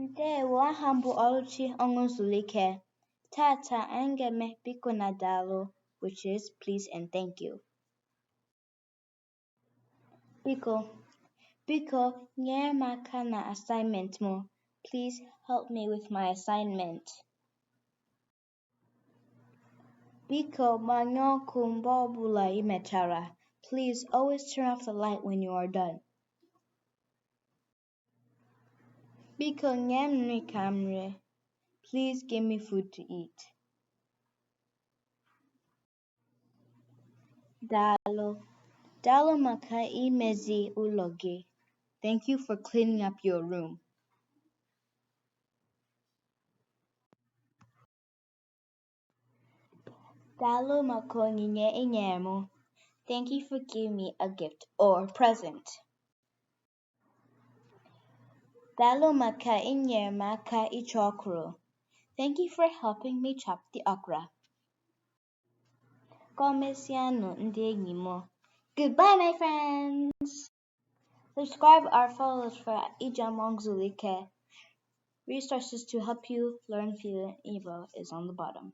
Ndewo, aha m bụ Oluchi Onwuzulike. Tata anyị ga-eme biko na daalụ, which is please and thank you. Biko, biko nyere m aka na assignment m. Please help me with my assignment. Biko gbanyụọ ọkụ mgbe ọbụla ị mechara. Please always turn off the light when you are done. Biko nye m nri ka m rie. Please give me food to eat. Daalụ. Daalụ maka imezi ụlọ gị. Thank you for cleaning up your room. Daalụ maka onyinye i nyere m. Thank you for giving me a gift or present. Daalụ maka inyere m aka ịchọ okra. Thank you for helping me chop the okra. Ka o mesịanụ ndị enyi m. Goodbye, my friends! Subscribe or follow us for Ijeoma Onwuzulike. Resources to help you learn fluent Igbo is on the bottom.